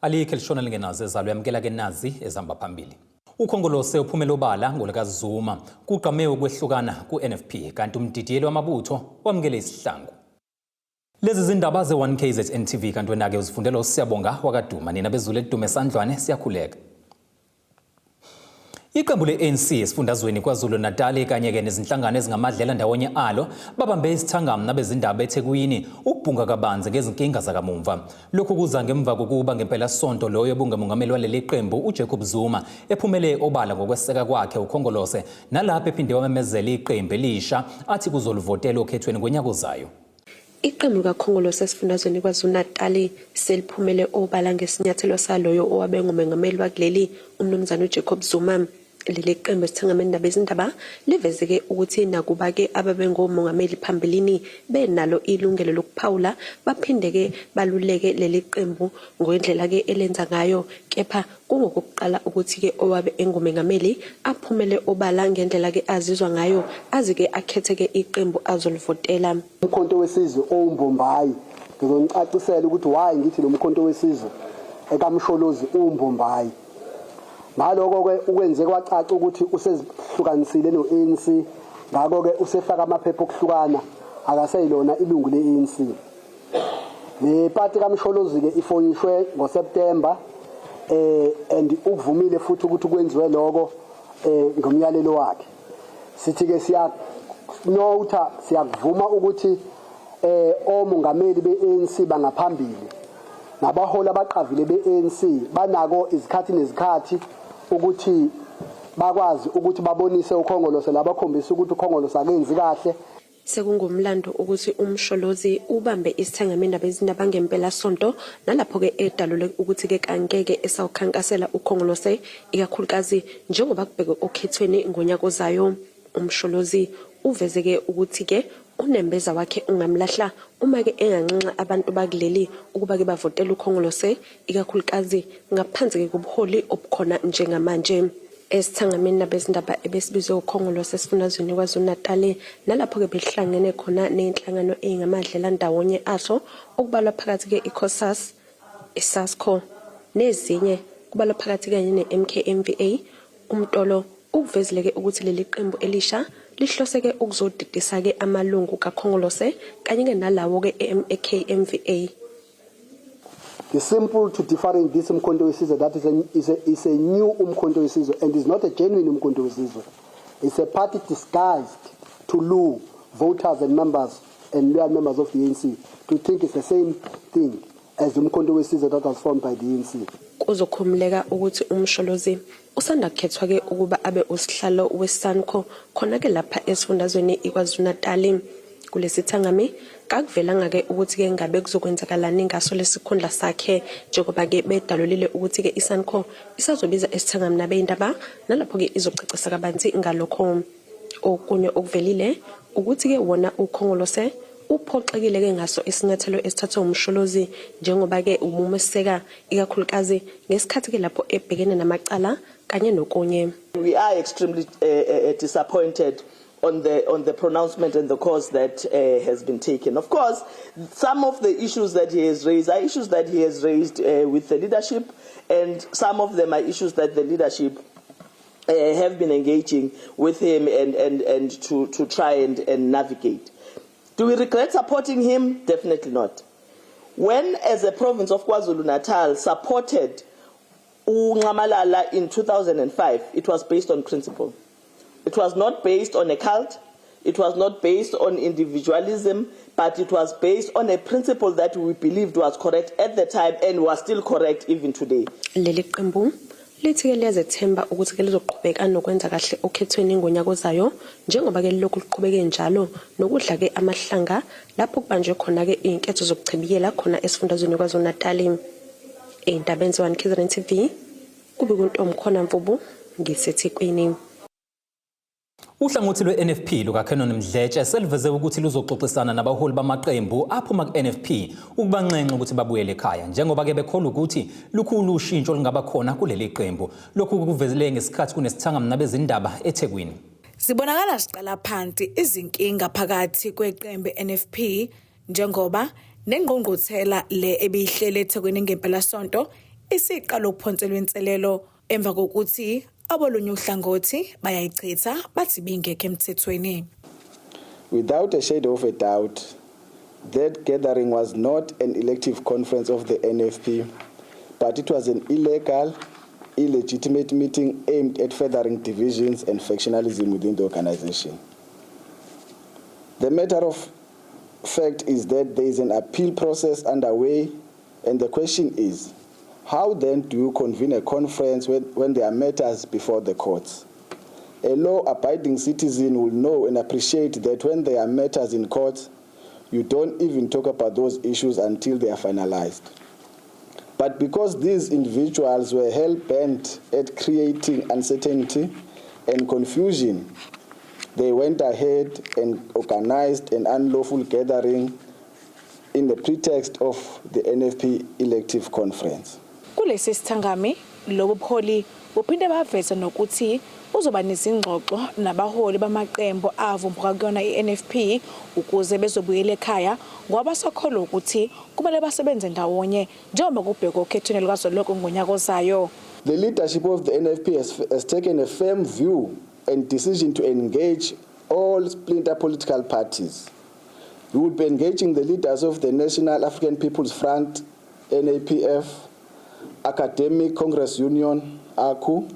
Alikho elishona lingenazo ezalo, yamukela ke nazi ezihamba phambili. UKhongolose uphumele obala ngolikaZuma, kugqame ukwehlukana ku-NFP kanti umdidiyeli wamabutho wamukele isihlangu. Lezi zindaba ze-1 KZN TV, kanti wena-ke uzifundela uSiyabonga wakaDuma. Nina bezulu elidume esandlwane, siyakhuleka. Iqembu le-ANC esifundazweni KwaZulu-Natal kanye-ke nezinhlangano ezingamadlela ndawonye alo babambe isithangami nabezindaba eThekwini ukubhunga kabanzi ngezinkinga zakamumva. Lokhu kuza ngemva kokuba ngempelasonto loyo obungumongameli waleli qembu uJacob Zuma ephumele obala ngokweseka kwakhe uKhongolose nalapho ephinde wamemezela iqembu elisha athi kuzolivotela okhethweni ngonyaka ozayo. Iqembu likaKhongolose esifundazweni KwaZulu-Natal seliphumele obala ngesinyathelo saloyo owabe engumengameli wakuleli uMnumzane uJacob Zuma. Leli qembu esithangameni nabezindaba liveze-ke ukuthi nakuba-ke ababengomongameli phambilini benalo ilungelo lokuphawula baphinde-ke baluleke leli qembu ngendlela-ke elenza ngayo, kepha kungokokuqala ukuthi-ke owabe engumengameli aphumele obala ngendlela-ke azizwa ngayo aze-ke akhethe-ke iqembu azolivotela. Umkhonto wesizwe owumbombayi, ngizonicacisela ukuthi why ngithi lo mkhonto wesizwe ekaMsholozi uwumbombayi. Ngaloko-ke ukwenze kwacaca ukuthi usezihlukanisile no-ANC, ngakho-ke usefaka amaphepha okuhlukana, akaseyilona ilungu le-ANC. Le pati kaMsholozi-ke ifonishwe ngoSeptember and ukuvumile futhi ukuthi kwenziwe lokho ngomyalelo wakhe. Sithi-ke siyanotha, siyakuvuma ukuthi omongameli be-ANC bangaphambili nabaholi abaqavile be-ANC banako izikhathi nezikhathi ukuthi bakwazi ukuthi babonise uKhongolose la bakhombisa ukuthi uKhongolose akenzi kahle. Sekungumlando ukuthi uMsholozi ubambe isithangami nabezindaba ngempelasonto nalapho-ke edalule ukuthi-ke kangeke esawukhankasela uKhongolose ikakhulukazi njengoba kubhekwe okhethweni ngonyaka ozayo. UMsholozi uveze-ke ukuthi-ke unembeza wakhe ungamlahla uma-ke enganxenxa abantu bakuleli ukuba-ke bavotele uKhongolose ikakhulukazi ngaphansi-ke kobuholi obukhona njengamanje. Esithangamini nabezindaba ebesibizwe uKhongolose esifundazweni KwaZulu-Natal nalapho-ke behlangene khona nezinhlangano ezingamadlelandawonye aso okubalwa phakathi-ke iCosas, iSasco nezinye kubalwa phakathi kanye ne-MKMVA. UMtolo ukuvezile-ke ukuthi leli qembu elisha lihlose-ke ukuzodidisa-ke amalungu kaKhongolose kanye-ke nalawo-ke e-MKMVA. The simple to different this Umkhonto weSizwe that is a new Umkhonto weSizwe and is not a genuine Umkhonto weSizwe. It's a party disguised to lure voters and members and loyal members of the ANC to think it's the same thing as the Umkhonto weSizwe that was formed by the ANC. Kuzokhumuleka ukuthi uMsholozi usanda kukhethwa-ke ukuba abe usihlalo weSANCO khona-ke lapha esifundazweni iKwaZulu-Natali. Kulesithangami kakuvelanga-ke ukuthi-ke ngabe kuzokwenzakalani ngaso lesikhundla sakhe njengoba-ke bedalulile ukuthi-ke iSANCO isazobiza isithangami nabeyindaba nalapho-ke izocacisa kabanzi ngalokho. Okunye okuvelile ukuthi-ke wona uKhongolose uphoxekile-ke ngaso isinyathelo esithathwe uMsholozi njengoba-ke ubumeseka ikakhulukazi ngesikhathi-ke lapho ebhekene namacala kanye nokunye. We are extremely disappointed on the pronouncement and the course that has been taken. Of course, some of the issues that he has raised are issues that he has raised with the leadership, and some of them are issues that the leadership have been engaging with him and to try and navigate. Do we regret supporting him? Definitely not. When, as a province of KwaZulu-Natal, supported uNxamalala in 2005, it was based on principle. It was not based on a cult. It was not based on individualism, but it was based on a principle that we believed was correct at the time and was still correct even today. Leli qembu lithi-ke liyazethemba ukuthi-ke lizoqhubeka nokwenza kahle okhethweni ngonyaka ozayo njengoba-ke lilokhu liqhubeke njalo nokudla-ke amahlanga lapho kubanjwe khona-ke iy'nketho zokuchibiyela khona esifundazweni KwaZulu-Natali. Ey'ndabeni ze-1 KZN TV kube kuNtomkhona Mvubu ngiseThekwini. Uhlangothi lwe-NFP lukaKenon Mdletshe seliveze ukuthi luzoxoxisana nabaholi bamaqembu aphuma ku-NFP ukubanxenxa ukuthi babuyele ekhaya njengoba-ke bekholwa ukuthi lukhulu ushintsho olungaba khona kuleli qembu. Lokhu kuvezele ngesikhathi kunesithangami nabezindaba eThekwini. Zibonakala ziqala phansi izinkinga phakathi kweqembu NFP njengoba nengqungquthela le ebiyihlele eThekwini ngempelasonto. isiqala ukuphonselwa inselelo emva kokuthi abolunye uhlangothi bayayichitha bathi bingekho emthethweni. Without a shadow of a doubt, that gathering was not an elective conference of the NFP, but it was an illegal, illegitimate meeting aimed at furthering divisions and factionalism within the organization. The matter of fact is that there is an appeal process underway, and the question is, how then do you convene a conference when there are matters before the courts? A law-abiding citizen will know and appreciate that when there are matters in court, you don't even talk about those issues until they are finalized. But because these individuals were hell-bent at creating uncertainty and confusion, they went ahead and organized an unlawful gathering in the pretext of the NFP elective conference. Kulesi sithangami lobu buholi buphinde baveza nokuthi uzoba nezingxoxo nabaholi bamaqembu avumbuka kuyona i-NFP ukuze bezobuyela ekhaya ngoba basakholwa ukuthi kumele basebenze ndawonye njengoba kubhekwa okhethweni lukazwelonke ngonyaka ozayo. The leadership of the NFP has taken a firm view and decision to engage all splinter political parties. We will be engaging the leaders of the National African People's Front, NAPF, Academic Congress Union, ACU,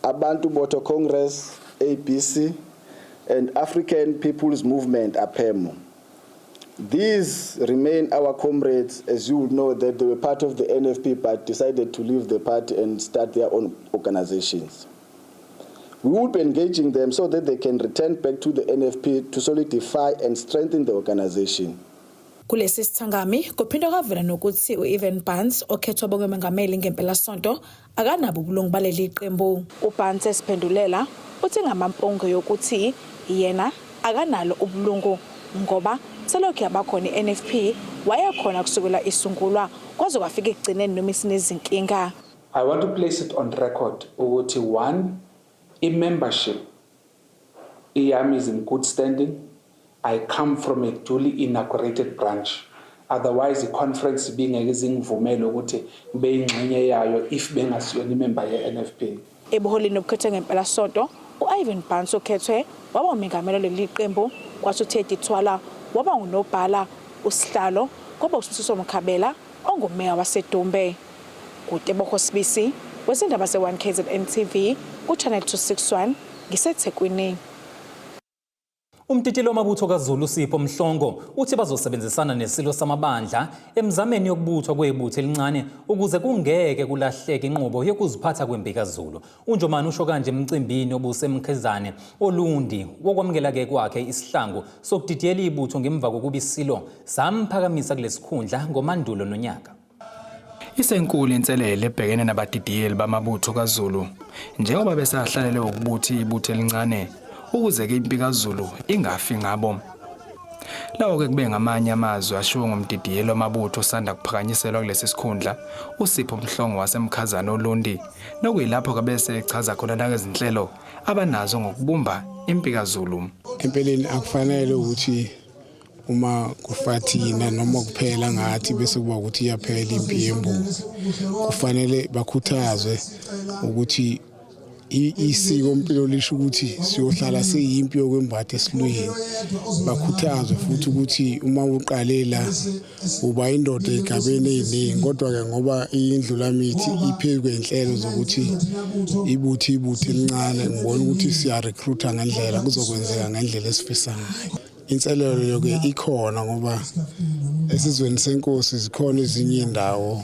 Abantu Botho Congress, ABC, and African People's Movement, APEMO. These remain our comrades, as you would know that they were part of the NFP but decided to leave the party and start their own organizations. We will be engaging them so that they can return back to the NFP to solidify and strengthen the organization. Kulesi sithangami kuphinde kwavela nokuthi u-Ivan Barnes okhethwa bongemengameli ngempelasonto akanabo ubulungu baleli qembu. uBarnes esiphendulela uthi ngamampunge yokuthi yena akanalo ubulungu ngoba selokhu yabakhona i-NFP wayekhona kusukela isungulwa kwaze kwafika ekugcineni noma isinezinkinga. I want to place it on record ukuthi, one, i-membership iyami is in good standing. I come from a duly inaugurated branch. Otherwise, i-conference ibingeke izingivumele ukuthi ngibe yingxenye yayo if bengasiyona imember ye-NFP. Ebuholini obukhethwe ngempelasonto, u-Ivan Barnes ukhethwe waba umengameli leli qembu, kwathi uTeddy Twala waba ngunobhala, usihlalo kwaba uSibusiso Mkhabela ongumeya waseDumbe. KuTebogo Sibisi wezindaba ze-1 KZN TV ku-Channel 261 ngiseThekwini. Umtitilo wamabutho kaZulu Sipho Mhlongo uthi bazosebenzisana nesilo samabandla emzameni yokubuthwa kwebutho elincane ukuze kungeke kulahleke inqubo yokuziphatha kwempi kaZulu. UNjomane usho kanje emcimbini obusemkhizane olundi wokwamukela-ke kwakhe isihlangu sokudidiyela ibutho ngemva kokuba isilo samphakamisa kulesikhundla ngoMandulo nonyaka. Isenkulu inselele ebhekene nabadidiyeli bamabutho kaZulu njengoba besahlalele ukubutha ibutho elincane ukuze ke impi kaZulu ingafi ngabo. Lawo ke kube ngamanye amazwi ashiwo ngumdidiyeli wamabutho osanda kuphakanyiselwa kulesi sikhundla, uSipho Mhlongo waseMkhazana oLundi, nokuyilapho ke bese echaza khona nangezinhlelo abanazo ngokubumba impi kaZulu. Empeleni akufanele ukuthi uma kufa thina noma kuphela ngathi bese kuba ukuthi iyaphela impi yembuzi. Kufanele bakhuthazwe ukuthi isiko mpilo lisho ukuthi siyohlala siyimpi yokwembatha esilweni. Bakhuthazwe futhi ukuthi uma uqalela uba indoda egabeni eziningi, kodwa-ke ngoba iNdlulamithi iphezu kwey'nhlelo zokuthi ibuthe ibutho elincane, ngibona ukuthi siya-recruit-a ngendlela kuzokwenzeka ngendlela esifisa ngayo. Inselelo-ke ikhona ngoba esizweni senkosi zikhona ezinye iy'ndawo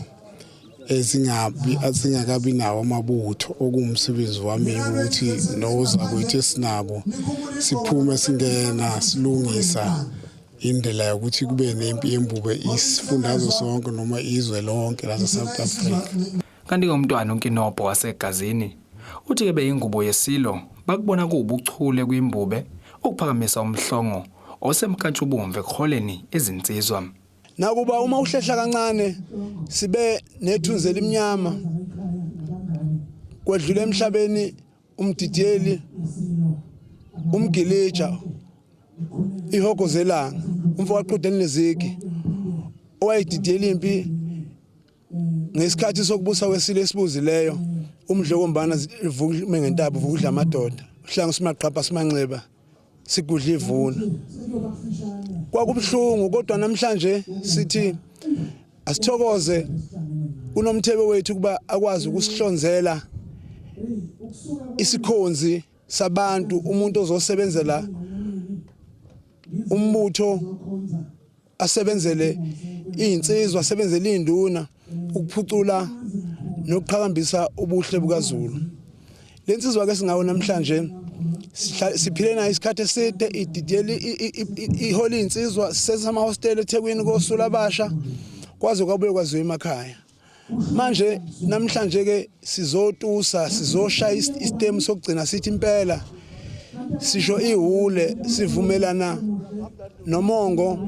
ezingabi azingakabi nawo amabutho, okuwumsebenzi wami ukuthi nozakwethu esinabo siphume singena silungisa indlela yokuthi kube nempi yembube isifundazwe sonke noma izwe lonke lase-South Africa. Kanti-ke umntwana uNkinobho waseGazini uthi-ke beyingubo yesilo bakubona kuwubuchule kwimbube ukuphakamisa uMhlongo osemkantshubomvu ekuholeni izinsizwa. Nakuba uma uhlehla kancane sibe nethunzi elimnyama, kwedlula emhlabeni umdidiyeli umgilija ihogo zelanga umfo kaqhudeni nezigi owayedidiyela impi. Ngesikhathi sokubusa kwesilo esibuzileyo umdlokombana vukume ngentaba vukudla amadoda uhlanga simaqhapha simanxeba sigudla ivuna. Kwakubuhlungu kodwa namhlanje sithi asithokoze kunomthebe wethu kuba akwazi ukusihlonzela isikhonzi sabantu umuntu ozosebenzela umbutho asebenzele izinsizwa asebenzele izinduna ukuphucula nokuqhakambisa ubuhle bukaZulu. Lensizwa ke singawo namhlanje siphile nayo isikhathi eside ididiyeli ihola izinsizwa sisesamahostela eThekwini kosula abasha kwaze kwabuye kwaziwa emakhaya. Manje namhlanje ke sizotusa sizoshaya isitemu sokugcina sithi impela sisho ihule sivumelana nomongo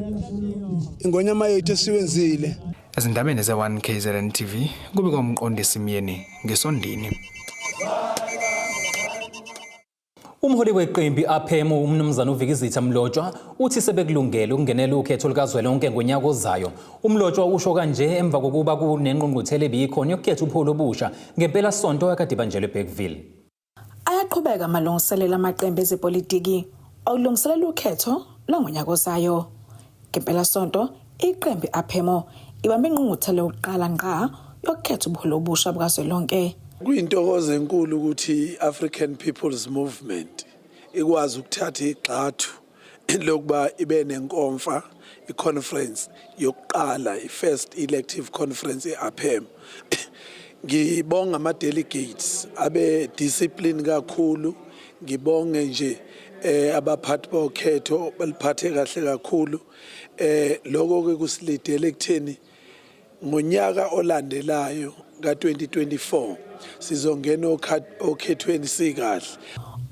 ingonyama yethu esiwenzile. Ezindabeni ze-1 KZN TV kubikwa umqondisi Myeni ngesondini. Umholi weqembu i-APEMU uMnumzane uVikizitha Mlotshwa uthi sebekulungele ukungenela ukhetho lukazwelonke ngonyaka ozayo. UMlotshwa usho kanje emva kokuba kunengqungquthela ebiyikhona yokukhetha ubuholi obusha ngempelasonto ekade ibanjelwe eBergville. Ayaqhubeka amalungiselelo amaqembu ezepolitiki okulungiselela ukhetho lwangonyaka ozayo. Ngempelasonto iqembu i-APEMO ibambe ingqungquthela yokuqala ngqa yokukhetha ubuholi obusha bukazwelonke. Kuyintokozo enkulu ukuthi i-African People's Movement ikwazi ukuthatha igxathu lokuba ibe nenkomfa i-conference yokuqala i-first elective conference e-APEM. Ngibonga ama-delegates abe discipline kakhulu, ngibonge nje eh abaphathi bokhetho baliphathe kahle kakhulu eh lokho ke kusilidele ekutheni Ngonyaka olandelayo ka-2024 sizongena okhethweni sikahle.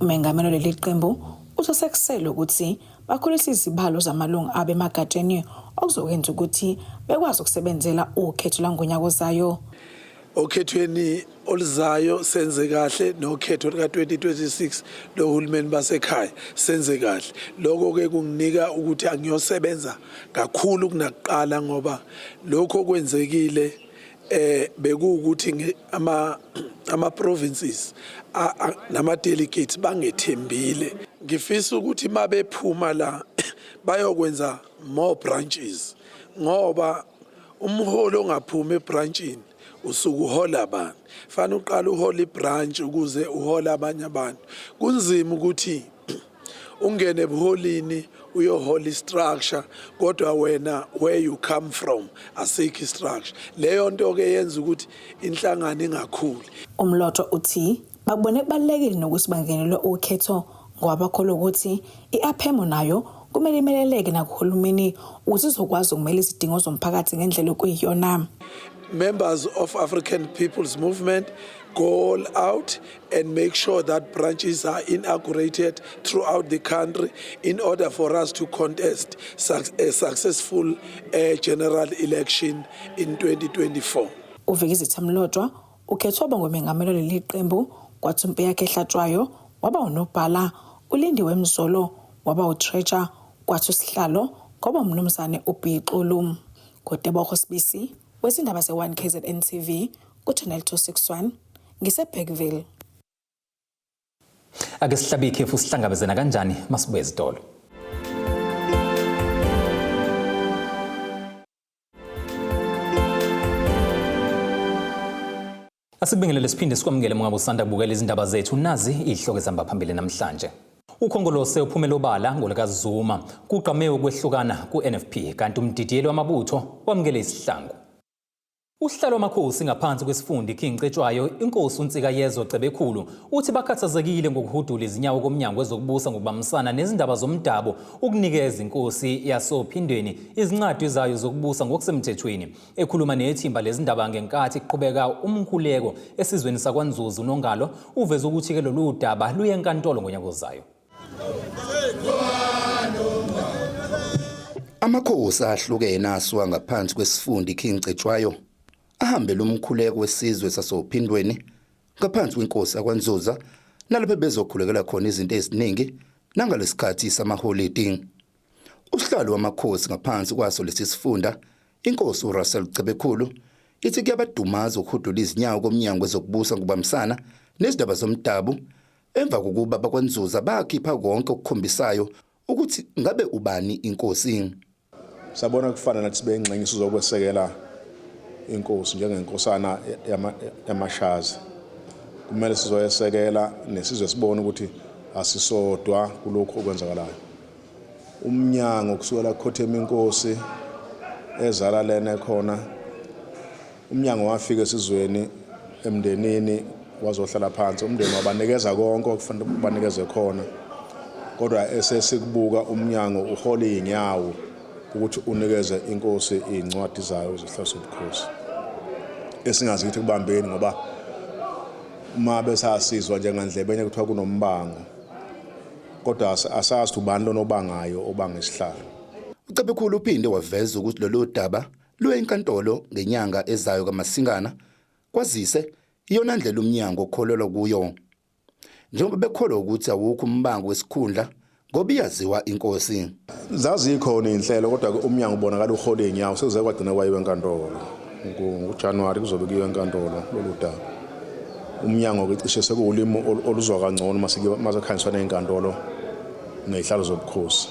Umengameli waleli qembu uthi sekusele ukuthi bakhulise izibalo zamalungu abo emagatsheni okuzokwenza ukuthi bekwazi ukusebenzela ukhetho lwangonyaka ozayo. Okhethweni oluzayo senze kahle nokhetho lika-2026 lohulumeni basekhaya senze kahle. Lokho-ke kunginika ukuthi angiyosebenza kakhulu kunakuqala ngoba lokho okwenzekile eh bekuwukuthi ama ama provinces nama delegates bangethembile. Ngifisa ukuthi mabephuma la bayokwenza more branches ngoba umholi ongaphumi ebranchini usuke uhola bani fanele uqale uhola ibranch ukuze uhole abanye abantu kunzima ukuthi ungene ebuholini uyohola istructure kodwa wena where you come from asikho istructure leyo nto ke yenza ukuthi inhlangano ingakhuli. Umlotho uthi bakubone kubalulekile nokuthi bangenelwe ukhetho ngoba bakholwa ukuthi i-Aphemo nayo kumele imeleleke nakuhulumeni ukuze izokwazi ukumela izidingo zomphakathi ngendlela okuyiyona. Members of African People's Movement go all out and make sure that branches are inaugurated throughout the country in order for us to contest a successful general election in 2024. UVikizitha Mlotshwa ukhethwe waba ngumengameli waleli qembu kwathi uMpiyakhe Hlatshwayo waba unobhala, uLindiwe Mzolo waba utreasurer kwathi usihlalo kwaba uMnumzane uB Xulu. NgoTebogo Sibisi wezindaba ze-1 KZN TV ku-Channel 261 ngiseBergville. Ake sihlabe ikhefu sihlangabezana kanjani masibuye ezitolo. Asikubingelele siphinde sikwamukele mungabe usanda kubukela izindaba zethu nazi izihloko ezihamba phambili namhlanje. Ukhongolose uphumele obala ngolikaZuma kugqame ukwehlukana ku-NFP kanti umdidiyeli wamabutho wamukele isihlangu. Usihlalo wamakhosi ngaphansi kwesifunda iKing Cetshwayo, iNkosi uNsikayezwe Cebekhulu, uthi bakhathazekile ngokuhudula izinyawo komnyango wezokubusa ngokubambisana nezindaba zomdabu ukunikeza inkosi yasophindweni izincwadi zayo zokubusa ngokusemthethweni. Ekhuluma nethimba lezindaba ngenkathi kuqhubeka umkhuleko esizweni sakwaNzuzu uNongalo uveze ukuthi-ke lolu daba luye enkantolo ngonyaka ozayo. Amakhosi ahlukene asuka ngaphansi kwesifunda iKing Cetshwayo ahambele umkhuleko wesizwe sasophindweni ngaphansi kwenkosi yakwaNzuza nalapho bezokhulekela khona izinto eziningi nangalesikhathi samaholidi. Usihlalo wamakhosi ngaphansi kwaso lesi sifunda inkosi uRussell Cebekhulu ithi kuyabadumaza ukuhudula izinyawo komnyango wezokubusa ngokubambisana nezindaba zomdabu emva kokuba bakwaNzuza bakhipha konke okukhombisayo ukuthi ngabe ubani inkosi. Sabona kufana nathi sibe ingxenye sizokwesekela inkosi njengenkosana yamashazi. Kumele sizoyesekela nesizwe sibone ukuthi asisodwa kulokhu okwenzakalayo. Umnyango kusukela kukhothema inkosi ezala lena ekhona umnyango wafika esizweni emndenini wazohlala phansi umndeni wabanikeza konke okufanele banikeze khona kodwa esesikubuka umnyango uhola izinyawo ukuthi unikeze inkosi izincwadi zayo zesihlalo sobukhosi esingazi ukuthi kubambeni ngoba uma besasizwa njengandlebenye kuthiwa kunombango kodwa asazi ubani lona obangayo obanga isihlalo. UCebekhulu uphinde waveza ukuthi lolu daba luye enkantolo ngenyanga ezayo kaMasingana kwazise iyona ndlela umnyango okholelwa kuyo. Njengoba bekholwa ukuthi awukho umbango wesikhundla ngoba iyaziwa inkosi. Zazikhona iy'nhlelo kodwa umnyango ubonakala uhola iy'nyawo sekuze kwagcina kwayiwa enkantolo. NguJanuwari kuzobe kuyiwa enkantolo lolu daba. Umnyango-ke cishe sekuwulimi oluzwa kangcono uma sekukhanyiswa ney'nkantolo ney'hlalo zobukhosi.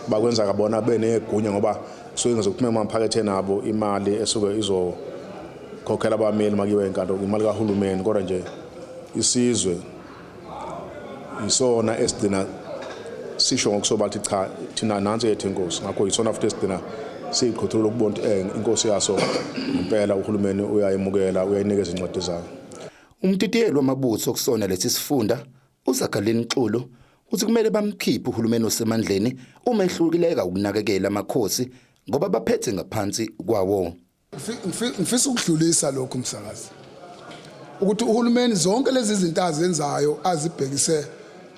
Bakwenza kabona benegunya ngoba kusuke kuzophuma emaphaketheni abo imali esuke izokhokhela abameli uma kuyiwa enkantolo, imali kahulumeni kodwa nje isizwe yisona esigcina sisho ngokusobala ukuthi cha thina nansi yethu inkosi ngakho yisona futhi esigcina siyiqhuthulula ukubona ukuthi eh, inkosi yaso ngempela uhulumeni uyayemukela uyayinikeza incwadi zayo. Umtitiyeli wamabutho kusona lesi sifunda uZakaleni Xulu uthi kumele bamkhiphe uhulumeni osemandleni uma ehluleka ukunakekela amakhosi ngoba baphethe ngaphansi kwawo. Ngifisa ukudlulisa lokhu msakazi ukuthi uhulumeni zonke lezi zinto azenzayo azibhekise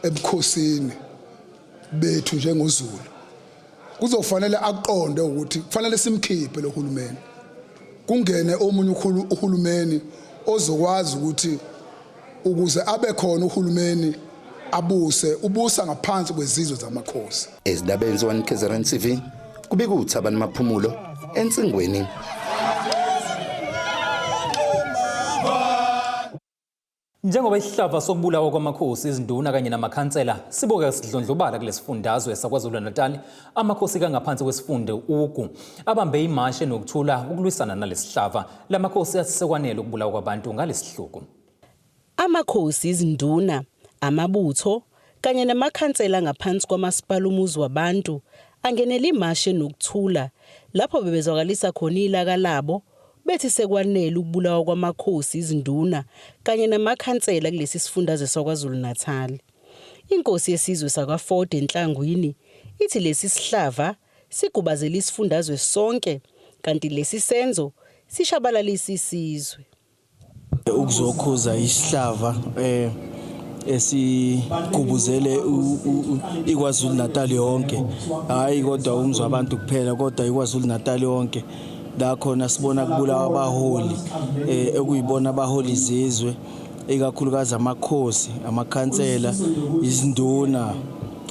ebukhosini bethu njengoZulu kuzofanele akuqonde ukuthi kufanele simkhiphe lo hulumeni kungene omunye uhulumeni ozokwazi ukuthi ukuze abe khona uhulumeni abuse ubusa ngaphansi kwezizwe zamakhosi. Ezindabeni ze-1 KZN TV kubika uThabani Maphumulo eNsingweni. Njengoba isihlava sokubulawa kwamakhosi, izinduna kanye namakhansela sibukeka sidlondlobala kulesifundazwe saKwaZulu-Natal, amakhosi kangaphansi kwesifunde Ugu abambe imashe nokuthula ukulwisana nalesihlava. Lamakhosi athi sekwanele ukubulawa kwabantu ngalesihluku. Amakhosi, izinduna, amabutho kanye namakhansela ngaphansi kwamasipala umuzi wabantu angenele imashe nokuthula lapho bebezwakalisa khona ilaka labo bethi sekwanele ukubulawa kwamakhosi, izinduna kanye namakhansela kulesi sifundazwe saKwaZulu-Natal. Inkosi yesizwe sakwaFord eNhlangwini ithi lesi sihlava sigubazela isifundazwe sonke kanti lesi senzo sishabalalisa isizwe. Ukuzokhuza isihlava eh esigubuzele iKwaZulu Natal yonke hayi kodwa umzwa abantu kuphela kodwa iKwaZulu Natal yonke la khona sibona kubulawa abaholi eh ekuyibona abaholi izizwe ikakhulukazi amakhosi amakhansela izinduna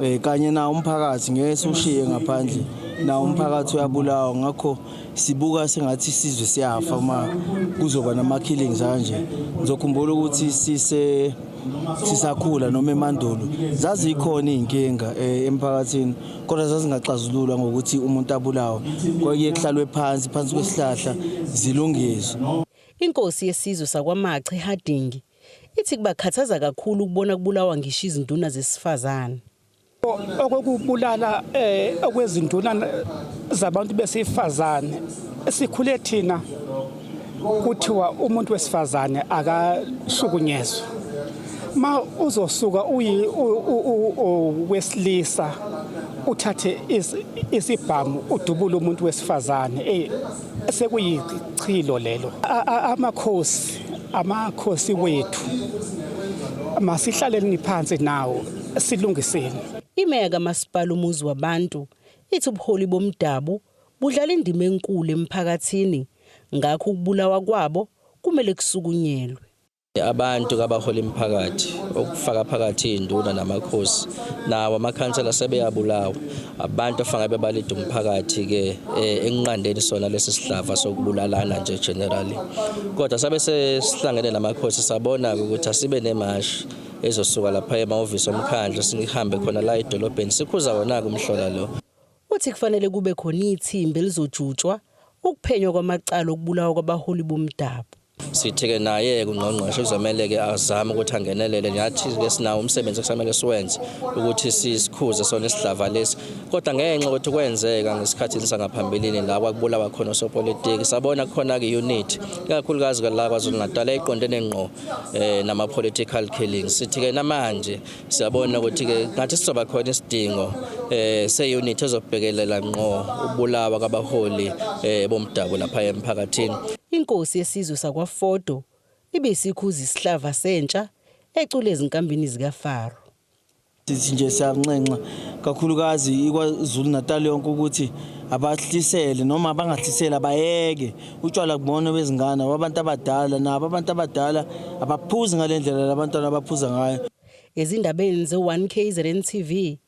eh kanye nawo umphakathi ngeke siwushiye ngaphandle nawo umphakathi uyabulawa ngakho sibuka sengathi isizwe siyafa uma kuzoba nama-killings kanje ngizokhumbula ukuthi sise sisakhula noma emandulo zazikhona iy'nkinga eh, emphakathini kodwa zazingaxazululwa ngokuthi umuntu abulawe kwakuye kuhlalwe phansi phansi kwesihlahla zilungiswe. Inkosi yesizwe sakwaMache eHarding ithi kubakhathaza kakhulu ukubona kubulawa ngisho izinduna zesifazane. Okokubulala eh okwezinduna zabantu besifazane sikhule thina kuthiwa umuntu wesifazane akahlukunyezwa ma uzosuka uyi wesilisa uthathe isibhamu udubule umuntu wesifazane eh sekuyichilo lelo amakhosi amakhosi wethu masihlaleni phansi nawo silungiseni. Imeya kaMasipala umuzi wabantu ithi ubuholi bomdabu budlala indima enkulu emphakathini ngakho ukubulawa kwabo kumele kusukunyelwe. Abantu kabahola imiphakathi okufaka phakathi izinduna namakhosi nawo amakhansela sebeyabulawa abantu afanele bebalida umphakathi ke ekunqandeni sona lesi sihlava sokubulalana nje generally kodwa sabe sesihlangene namakhosi sabona ukuthi asibe nemashi ezosuka lapha emahhovisi omkhandlu sihambe khona la edolobheni sikhuza wona-ke umhlola lo. Uthi kufanele kube khona ithimba elizojutshwa ukuphenywa kwamacala okubulawa kwabaholi bomdabu. Sithi-ke naye-ke ungqongqoshe kuzomele-ke azame ukuthi angenelele nathi-ke sinawo umsebenzi okusamele siwenze ukuthi sisikhuze sona isihlava lesi kodwa ngenxa yokuthi kwenzeka ngesikhathini sangaphambilini la kwakubulawa khona osopolitiki sabona kukhona-ke i-unit ikakhulukazi la KwaZulu-Natal eyiqondene ngqo um nama-political killings sithi-ke namanje siyabona ukuthi-ke ngathi sizoba khona isidingo um se-unit ezobhekelela ngqo ukubulawa kwabaholi um bomdabu lapha emphakathini. Inkosi yesizwe sakwaFodo ibisikhuza isihlava sentsha ecula ezinkambini zikaFaro. Sithi nje siyanxenxa kakhulukazi iKwaZulu Natal yonke ukuthi abahlisele noma abangahliseli abayeke utshwala kubona bezingane abantu abadala nabo abantu abadala abaphuzi ngale ndlela labantwana abaphuza ngayo. Ezindabeni ze-1 KZN TV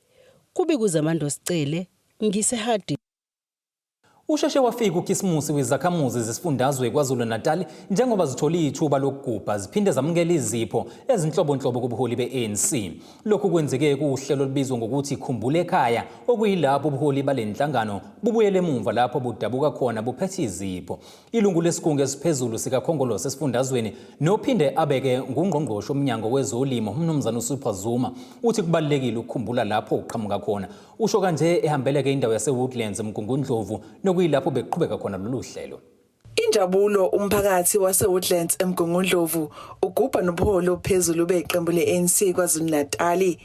kubikwa uZamando Sicele ngiseHarding. Usheshe wafika uKhisimusi wezakhamuzi zesifundazwe KwaZulu-Natal njengoba zithole ithuba lokugubha ziphinde zamukela izipho ezinhlobonhlobo kubuholi be-ANC. Lokhu kwenzeke kuhlelo olubizwa ngokuthi Khumbula Ekhaya okuyilapho ubuholi bale nhlangano bubuyele emumva lapho budabuka khona buphethe izipho. Ilungu lesigungu esiphezulu sikaKhongolose esifundazweni nophinde abeke ngungqongqoshe omnyango wezolimo uMnumzane uSupha Zuma uthi kubalulekile ukukhumbula lapho uqhamuka khona. Usho kanje ehambeleke indawo yaseWoodlands eMgungundlovu nokuyilapho bekuqhubeka khona lolu hlelo. Injabulo umphakathi waseWoodlands eMgungundlovu ugubha nobuholi obuphezulu beqembu le-ANC KwaZulu-Natali.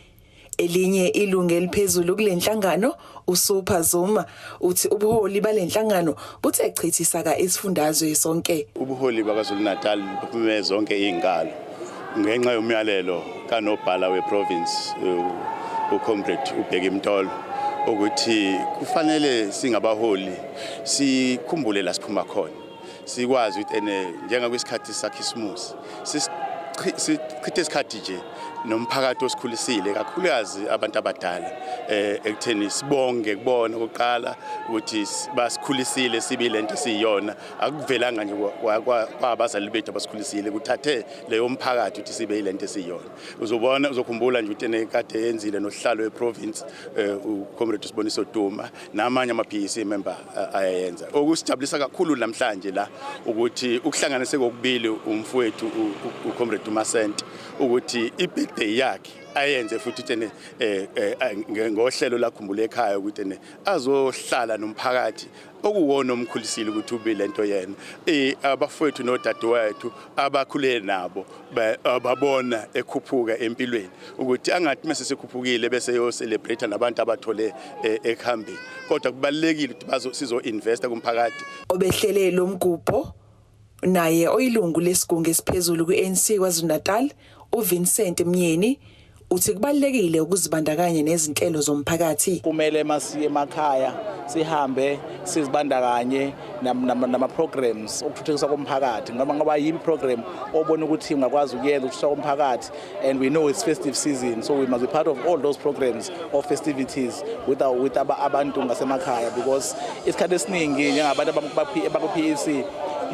Elinye ilungu eliphezulu kule nhlangano uSupha Zuma uthi ubuholi bale nhlangano buthe chithi saka isifundazwe sonke. Ubuholi baKwaZulu-Natal buphume zonke izinkalo ngenxa yomyalelo kanobhala weprovince uComrade uBheki Mtolo ukuthi kufanele singabaholi sikhumbule la siphuma khona sikwazi ukuthi ene njengakwisikhathi sakhisimusi sichithe isikhathi nje nomphakathi osikhulisile kakhulukazi abantu abadala eh ekutheni sibonge kubona okokuqala ukuthi basikhulisile sibe lento esiyiyona akuvelanga nje kwabazali bethu abasikhulisile kuthathe leyo mphakathi ukuthi sibe yilento esiyiyona uzobona uzokhumbula nje ukuthi kade yenzile nosihlalo weprovince eh, uComrade Siboniso Duma namanye ama-PEC member ayayenza okusijabulisa kakhulu namhlanje la ukuthi ukuhlanganise kokubili umfowethu uComrade Umasente ukuthi i-birthday yakhe ayenze futhi ukuthi eh, eh, ngohlelo lakhumbula ekhaya ukuthi azohlala nomphakathi okuwona omkhulisile ukuthi ube lento yena eh abafowethu nodadewethu abakhule nabo babona ekhuphuka empilweni ukuthi angathi mase sekhuphukile bese yo celebrate nabantu abathole eh, ekuhambeni kodwa kubalekile ukuthi bazo sizo investa kumphakathi. Obehlele lo mgubho naye oyilungu lesigungu esiphezulu kwi-ANC KwaZulu-Natal uVincent Myeni uthi kubalulekile ukuzibandakanya nezinhlelo zomphakathi. Kumele masiye emakhaya sihambe sizibandakanye nama-programs okuthuthukiswa komphakathi noma ngoba yiphi program obona ukuthi ungakwazi ukuyenza ukuthuthukiswa komphakathi and we know it's festive season so we must be part of all those programs of festivities with our, with abantu ngasemakhaya because isikhathi esiningi njengabantu abaku-PEC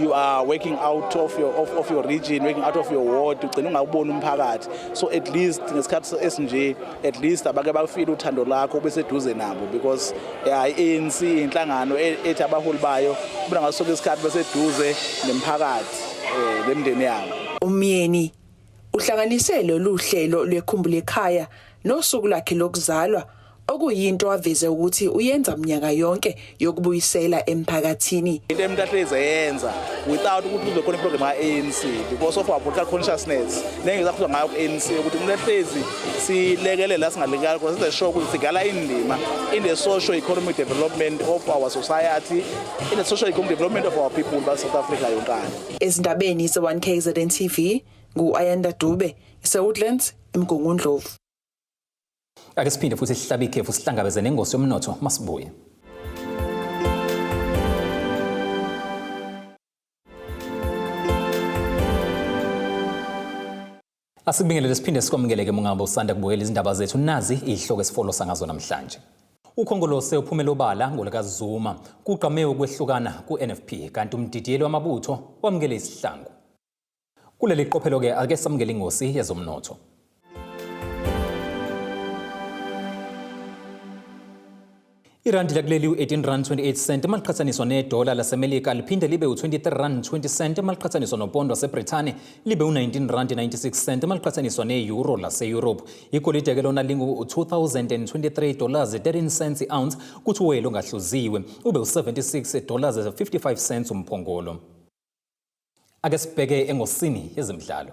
you are working out of your of, of your region working out of your ward ugcina ungawuboni umphakathi so at least ngesikhathi esinje at least abake bafile uthando lakho beseduze nabo because yeah, i-ANC inhlangano e, ethi abaholi bayo kubona ngaso sonke isikhathi beseduze nemphakathi eh lemndeni yabo. Umyeni uhlanganise lolu hlelo lwekhumbula ekhaya nosuku lwakhe lokuzalwa okuyinto aveze ukuthi uyenza minyaka yonke yokubuyisela emphakathini. Into umuntu ahlezi eyenza without ukuthi kube khona iprogram ka-ANC because of our political consciousness nengizakhuzwa ngayo ku-ANC ukuthi umuntu ahlezi silekelela singalekela khona senze sure ukuthi sigala indima in the social economic development of our society in the social economic development of our people ba-South Africa yonkana. Ezindabeni ze-1 KZN TV ngu-Ayanda Dube, eseWoodlands, eMgungundlovu. Ake siphinde futhi sihlabe ikhefu sihlangabeze nengosi yomnotho masibuye. Asikubingelele siphinde sikwamukele-ke mungabe usanda kubukela izindaba zethu nazi izihloko esifolosa ngazo namhlanje. UKhongolose uphumele obala ngolikaZuma kugqame ukwehlukana ku-NFP kanti umdidiyeli wamabutho wamukele isihlangu. Kuleli qophelo-ke ake samukele ingosi yezomnotho. Irandi lakuleli u-18 rand 28 cent uma liqhathaniswa nedola laseMelika liphinde libe u-23 rand 20 cent uma liqhathaniswa nopondo waseBrithani libe u-19 rand 96 cent uma liqhathaniswa ne-euro lase-Europe. Igolide ke lona lingu-2023 dollars 13 cents i-ounce kuthi uwele ongahluziwe ube u-76 dollars 55 cents umphongolo. Ake sibheke engosini yezemidlalo.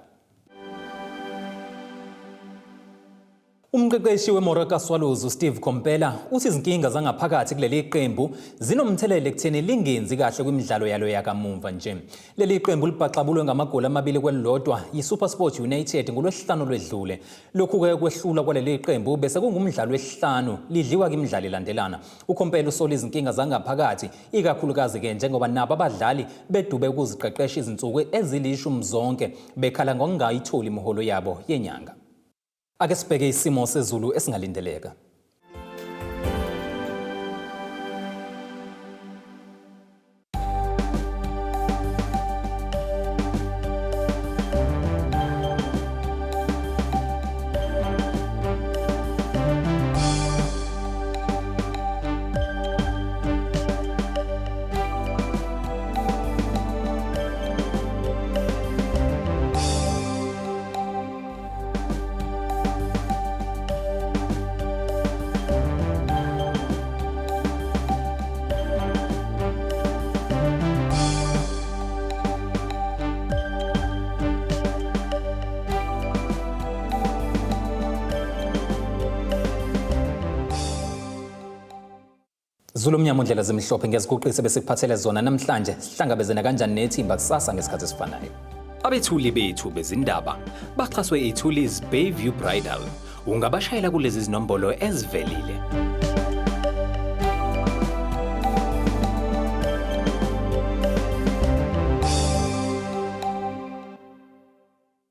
Umqeqeshi weMoroka Swallows uSteve Kompela uthi izinkinga zangaphakathi kuleli qembu zinomthelela ekutheni lingenzi kahle kwimidlalo yalo yakamumva nje. Leli qembu libhaxabulwe ngamagoli amabili kwelilodwa yiSuperSport United ngolwesihlanu lwedlule. Lokhu-ke kwehlulwa kwaleli qembu bese kungumdlalo wesihlanu lidliwa kwimidlalo ilandelana. UKompela usola izinkinga zangaphakathi ikakhulukazi-ke njengoba nabo abadlali bedube ukuziqeqesha izinsuku ezilishumi zonke bekhala ngokungayitholi imiholo yabo yenyanga. Ake sibheke isimo sezulu esingalindeleka. Zulu mnyama undlela zimhlophe ngiyaziguqisa besikuphathele zona namhlanje sihlangabezene kanjani nethimba kusasa ngesikhathi esifanayo. Abethuli bethu bezindaba baxhaswe iThuli's Bayview Bridal. Ungabashayela kulezi zinombolo ezivelile.